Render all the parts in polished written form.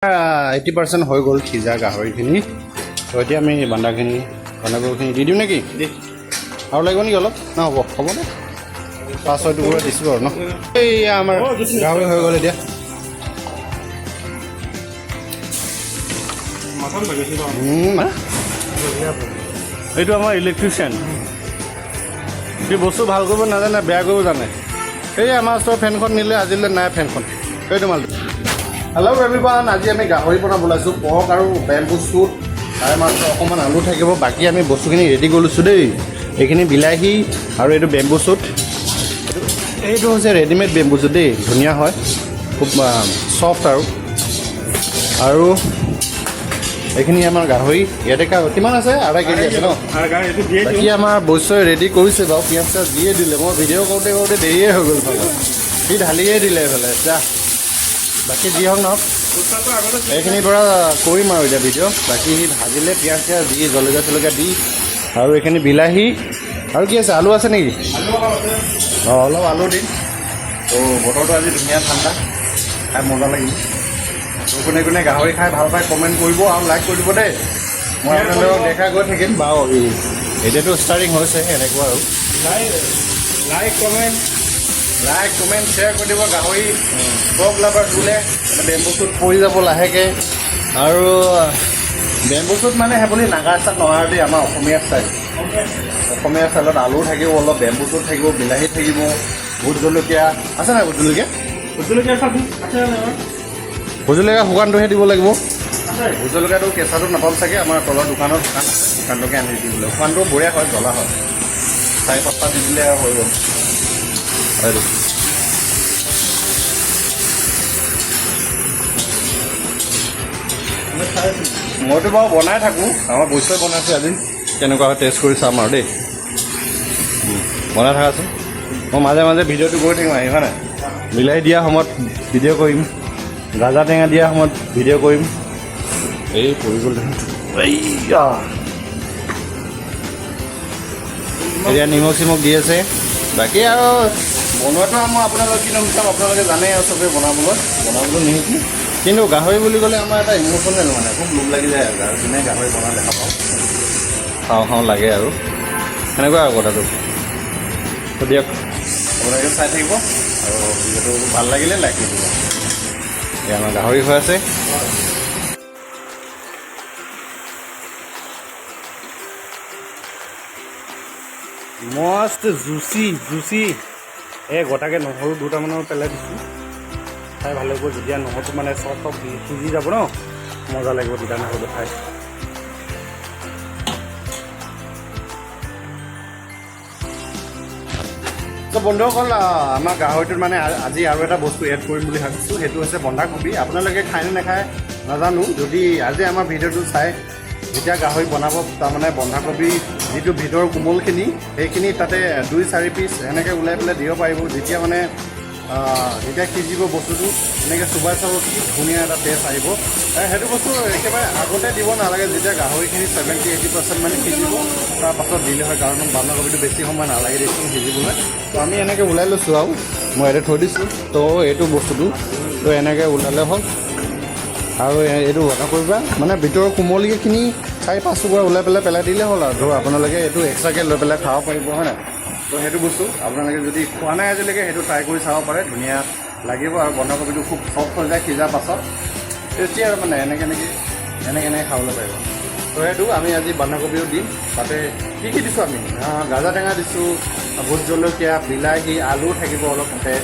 80% হৈ গ'ল সিজা গাহৰিখিনি। তো এতিয়া আমি বন্ধাকবিখিনি দি দিওঁ নেকি? আৰু লাগিব নেকি অলপ? না, হ'ব, হ'বনে? পাঁচ ছয় টুকুৰা দিছোঁ আৰু ন। এইয়া আমাৰ গাহৰি হৈ গ'ল এতিয়া। হা? এইটো আমাৰ ইলেক্ট্ৰিচিয়ান। সি বস্তু ভাল কৰিব নাজানে, বেয়া কৰিব জানে। এই আমাৰ ওচৰৰ ফেনখন নিলে, আজিলৈ নাই ফেনখন। এইটো মালটো। হেল্ল' এভৰিৱান, আজি আমি গাহৰি বনাব ওলাইছোঁ, পৰ্ক আৰু বেম্বু শ্বুট। তাৰে মাজত অকণমান আলু থাকিব। বাকী আমি বস্তুখিনি ৰেডি কৰি লৈছোঁ দেই। এইখিনি বিলাহী আৰু এইটো বেম্বু শ্বুট। এইটো হৈছে ৰেডিমেড বেম্বু শ্বুট দেই, ধুনীয়া হয়, খুব ছফ্ট। আৰু আৰু এইখিনি আমাৰ গাহৰি। ইয়াতে কিমান আছে? আঢ়াই কেজি আছে ন? বাকী আমাৰ বৈশ্যই ৰেডি কৰিছে বাৰু, পিঁয়াজ চিয়াজ দিয়ে দিলে। মই ভিডিঅ' কৰোঁতে কৰোঁতে দেৰিয়ে হৈ গ'ল ফালে, সি ঢালিয়ে দিলে এইফালে। যা, বাকী যি হওক নহওক, এইখিনিৰ পৰা কৰিম আৰু এতিয়া ভিডিঅ'। বাকী সি ভাজিলে পিঁয়াজ চিয়াজ দি, জলকীয়া চলকীয়া দি। আৰু এইখিনি বিলাহী আৰু কি আছে? আলু আছে নেকি? অঁ, অলপ আলু দিম। ত' বতৰটো আজি ধুনীয়া ঠাণ্ডা, খাই মজা লাগিব। ত' কোনে কোনে গাহৰি খাই ভাল পায়, কমেণ্ট কৰিব আৰু লাইক কৰি দিব দেই। মই আপোনালোকক দেখা গৈ থাকিম বাৰু। এই এতিয়াতো ষ্টাৰ্টিং হৈছে এনেকুৱা আৰু। Like, comment. Like, comment, share কৰি দিব। গাহৰি পৰ্ক লাভাৰ দিলে বেম্বু শ্বুট পৰি যাব লাহেকৈ। আৰু বেম্বু শ্বুট মানে সেইবুলি নাগা ষ্টাইল নহয় দেই, আমাৰ অসমীয়া ষ্টাইল। অসমীয়া ষ্টাইলত আলু থাকিব অলপ, বেম্বু শ্বুট থাকিব, বিলাহী থাকিব, ভোট জলকীয়া আছে নাই? ভোট জলকীয়া? ভোট জলকীয়া আছে। ভোট জলকীয়া শুকানটোহে দিব লাগিব। ভোট জলকীয়াটো কেঁচাটো নাপাম চাগে। আমাৰ তলৰ দোকানত দোকান আছে, দোকানটোকে আনি দিব লাগিব। শুকানটো বঢ়িয়া হয়, জ্বলা হয়। চাৰি পাঁচটা দি দিলে আৰু হৈ গ'ল। এইটো মইতো বাৰু বনাই থাকোঁ, আমাৰ বৈশ্যই বনাইছে আজি। কেনেকুৱা হয় টেষ্ট কৰি চাম আৰু দেই। বনাই থাকাচোন, মই মাজে মাজে ভিডিঅ'টো কৰি থাকিম আহি, হয় নাই? বিলাহী দিয়া সময়ত ভিডিঅ' কৰিম, গাজা টেঙা দিয়া সময়ত ভিডিঅ' কৰিম। এই পৰি গ'ল দেখোন। এইয়া, এতিয়া নিমখ চিমখ দি আছে। বাকী আৰু বনোৱাটো মই আপোনালোকক কিনো শিকাম, আপোনালোকে জানেই আৰু চবেই বনাবলৈ নিশিকো। কিন্তু গাহৰি বুলি ক'লে আমাৰ এটা ইম'চনেল, মানে খুব লোভ লাগি যায় আৰু গাহৰি। যোনে গাহৰি বনা দেখা পাওঁ, খাওঁ খাওঁ লাগে আৰু, সেনেকুৱা আৰু কথাটো। তো দিয়ক, আপোনালোকে চাই থাকিব আৰু ভিডিঅ'টো ভাল লাগিলে লাইক কৰি দিব। এয়া আমাৰ গাহৰি হৈ আছে। মস্ত জুচি জুচি। এই গোটাকৈ নহৰু দুটামানৰ পেলাই দিছোঁ, খাই ভাল লাগিব। যেতিয়া নহৰুটো মানে চব চব সিজি যাব ন, মজা লাগিব তেতিয়া নহৰুটো খাই। তো বন্ধুসকল, আমাৰ গাহৰিটোত মানে আজি আৰু এটা বস্তু এড কৰিম বুলি ভাবিছোঁ, সেইটো হৈছে বন্ধাকবি। আপোনালোকে খায়নে নাখায় নাজানো। যদি আজি আমাৰ ভিডিঅ'টো চাই যেতিয়া গাহৰি বনাব, তাৰমানে বন্ধাকবি যিটো ভিতৰৰ কোমলখিনি, সেইখিনি তাতে দুই চাৰি পিচ এনেকৈ ওলাই পেলাই দিব পাৰিব। যেতিয়া সিজিব বস্তুটো, এনেকৈ চোবাই চাব, কি ধুনীয়া এটা টেষ্ট আহিব। সেইটো বস্তু একেবাৰে আগতে দিব নালাগে। যেতিয়া গাহৰিখিনি 70-80% মানে সিজিব, তাৰপাছত দিলে হয়, কাৰণ বন্ধাকবিটো বেছি সময় নালাগে দেচোন সিজিবলৈ। তো আমি এনেকৈ ওলাই লৈছোঁ আৰু মই ইয়াতে থৈ দিছোঁ। তো এইটো বস্তুটো তো এনেকৈ ওলালে হ'ল আৰু এইটো নকৰিবা, মানে ভিতৰৰ কোমলীয়াখিনি চাৰি পাঁচ টুকুৰা ওলাই পেলাই পেলাই দিলে হ'ল। আৰু ধৰক আপোনালোকে এইটো এক্সট্ৰাকৈ লৈ পেলাই খাব পাৰিব, হয় নাই? তো সেইটো বস্তু আপোনালোকে যদি খোৱা নাই আজিলৈকে, সেইটো ট্ৰাই কৰি চাব পাৰে, ধুনীয়া লাগিব। আৰু বন্ধাকবিটো খুব চফ্ট হৈ যায় সিজাৰ পাছত, টেষ্টি আৰু মানে এনেকৈ এনেকৈ এনেকৈ এনেকৈ খাবলৈ পাৰিব। তো সেইটো আমি আজি বন্ধাকবিও দিম। তাতে কি কি দিছোঁ আমি? গাজা টেঙা দিছোঁ, ভোট জলকীয়া, বিলাহী, আলু থাকিব অলপ তাতে।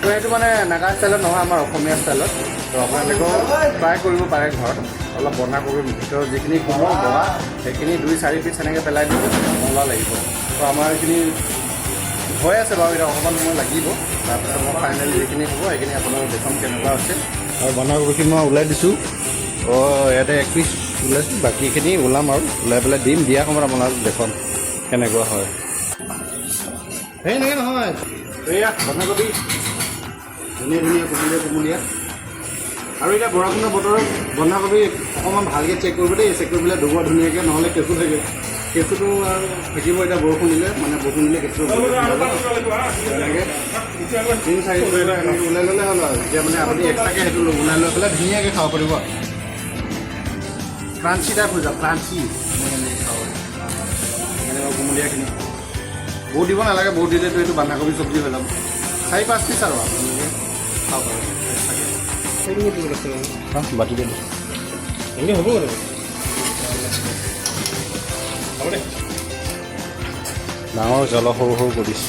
তো সেইটো মানে নাগা ষ্টাইলত নহয়, আমাৰ অসমীয়া ষ্টাইলত। তো আপোনালোকেও ট্ৰাই কৰিব পাৰে ঘৰত। অলপ বন্ধাকবিৰ ভিতৰত যিখিনি কোমল বগা, সেইখিনি দুই চাৰি পিচ এনেকৈ পেলাই দিব, মজা লাগিব। তো আমাৰ এইখিনি হৈ আছে বাৰু, এতিয়া অকণমান সময় লাগিব। তাৰপিছত মই ফাইনেলি যিখিনি হ'ব, সেইখিনি আপোনালোকক দেখুৱাম কেনেকুৱা হৈছে। আৰু বন্ধাকবিখিনি মই ওলাই দিছোঁ। অঁ, ইয়াতে এক পিচ ওলাইছোঁ, বাকীখিনি ওলাম আৰু ওলাই পেলাই দিম। দিয়া সময়ত আপোনালোকক দেখুৱাম কেনেকুৱা হয়। সেই এনেকৈ নহয়। এয়া বন্ধাকবি ধুনীয়া ধুনীয়া কুমলীয়া কুমলীয়া। আৰু এতিয়া বৰষুণৰ বতৰত বন্ধাকবি অকণমান ভালকৈ চেক কৰিব দেই। চেক কৰি পেলাই ধুব ধুনীয়াকৈ, নহ'লে কেঁচু থাকে। কেঁচুটো আৰু থাকিব। এতিয়া বৰষুণ দিলে, মানে বৰষুণ দিলে কেঁচুটো। তেনেকৈ তিনি চাৰি টুকুৰা এনেকৈ ওলাই ল'লে হ'ল আৰু তেতিয়া মানে আপুনি এক্সট্ৰাকৈ সেইটো ওলাই লৈ পেলাই ধুনীয়াকৈ খাব পাৰিব। ক্ৰাঞ্চি টাইপ হৈ যাব, ক্ৰাঞ্চি। এনেকৈ খাব পাৰিব। এনেকুৱা কুমলীয়াখিনি বহুত দিব নালাগে। বহুত দিলেতো এইটো বন্ধাকবি চব্জি হৈ যাব। চাৰি পাঁচ পিচ আৰু আপোনালোকে খাব পাৰিব এক্সট্ৰাকৈ। বাতিতে দিছোঁ। এনেকৈ হ'ব বাৰু, হ'ব দে। ডাঙৰ হৈছে, অলপ সৰু সৰু কৰি দিছোঁ।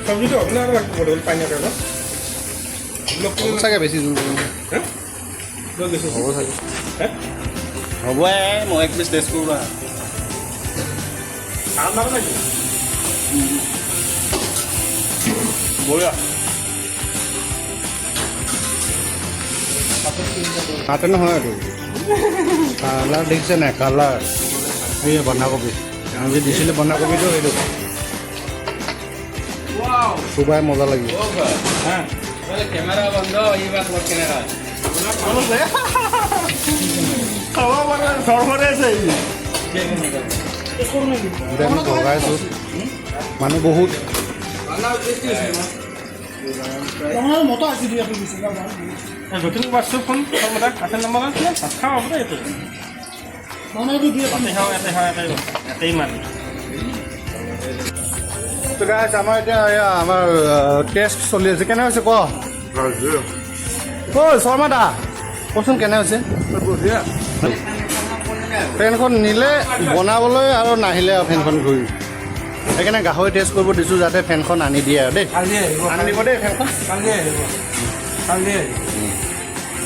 চব্জিটো হ'ব নে আৰু লাগিব পানী আৰু অলপ? হ'ব চাগে, বেছি জোল কৰিব বেছি হ'ব চাগে। হে। হ'ব, মই এক পিচ টেষ্ট কৰোঁ। ভাল নালাগে নেকি? বঢ়িয়া। তাতে নহয়, এইটো কালাৰ দেখিছে নাই? কালাৰ এই বন্ধাকবি আমি যে দিছিলে বন্ধাকবিটো, সেইটো চোবাই মজা লাগিব। হা। कैमरा बंद, ये बात मत कहने। খাব পাৰে, ধৰফৰে আছে। এতিয়া আমি ভগাইছোঁ, মানুহ বহুত। মতা আছে। যতীন কুমাৰ ফোন আছে, নম্বৰ আছে। ভাত খাওঁ, হ'ব দে। এইটো এতে খাওঁ, এতে খাওঁ, এটাই একেই মাৰি। তো গাইছ, আমাৰ এতিয়া এয়া আমাৰ টেষ্ট চলি আছে। কেনে হৈছে ক? ঐ শৰ্মা দা, কচোন কেনে হৈছে? ফেনখন নিলে বনাবলৈ আৰু নাহিলে আৰু ফেনখন ঘূৰি। সেইকাৰণে গাহৰি টেষ্ট কৰিব দিছোঁ, যাতে ফেনখন আনি দিয়ে আৰু দেই। কালি আহিব। আনি দিব দেই ফেনখন। কালি আহিব, কালি আহিব।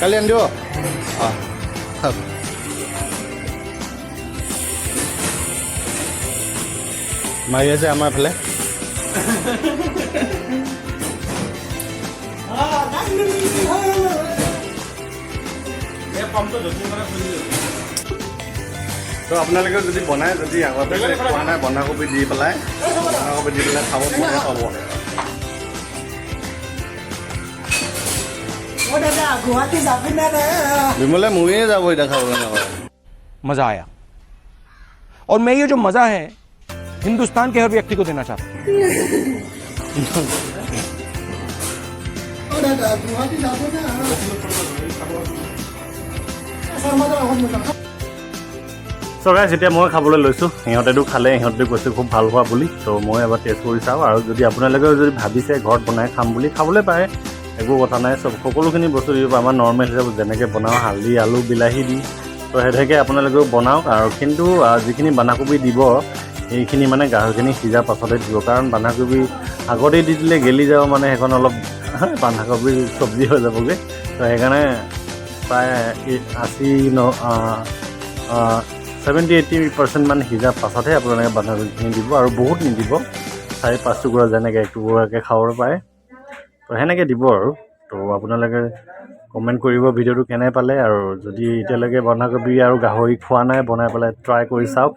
কালি আনি দিব। অঁ, খাওক। মাৰি আছে আমাৰ ফালে। এই পাম্পটো যতীন কৰা খুলি। তো আপোনালোকেও যদি বনায়, যদি আগতে খোৱা নাই, বন্ধাকবি দি পেলাই খাব, মজা পাব। অ দাদা, গুৱাহাটী যাবি নে? বিমলে মৰিয়ে যাব এতিয়া খাবলৈ নাপায়। मज़ा आया और मैं ये जो मज़ा है, हिंदुस्तान के हर व्यक्ति को देना चाहता हूँ। অ দাদা, গুৱাহাটী যাব নে? শৰ্মা দাৰ আগত মই যাম। চ' গাইছ, এতিয়া মই খাবলৈ লৈছোঁ। সিহঁতেতো খালে, সিহঁতেতো কৈছে খুব ভাল হোৱা বুলি। ত' মই এবাৰ টেষ্ট কৰি চাওঁ। আৰু যদি আপোনালোকেও যদি ভাবিছে ঘৰত বনাই খাম বুলি, খাবলৈ পাৰে, একো কথা নাই। চব সকলোখিনি বস্তু দিব। আমাৰ নৰ্মেল হিচাপত যেনেকৈ বনাওঁ, হালধি, আলু, বিলাহী দি, ত' সেনেকৈ আপোনালোকেও বনাওক। আৰু কিন্তু যিখিনি বন্ধাকবি দিব, সেইখিনি মানে গাহৰিখিনি সিজাৰ পাছতে দিব, কাৰণ বন্ধাকবি আগতেই দি দিলে গেলি যাব, মানে সেইখন অলপ বন্ধাকবিৰ চব্জি হৈ যাবগৈ। ত' সেইকাৰণে প্ৰায় 80 ন 70-80% মান সিজাৰ পাছতহে আপোনালোকে বন্ধাকবিখিনি দিব। আৰু বহুত নিদিব, চাৰি পাঁচ টুকুৰা, যেনেকৈ এক টুকুৰাকৈ খাব পাৰে, তো সেনেকৈ দিব। আৰু তো আপোনালোকে কমেণ্ট কৰিব ভিডিঅ'টো কেনে পালে। আৰু যদি এতিয়ালৈকে বন্ধাকবি আৰু গাহৰি খোৱা নাই, বনাই পেলাই ট্ৰাই কৰি চাওক।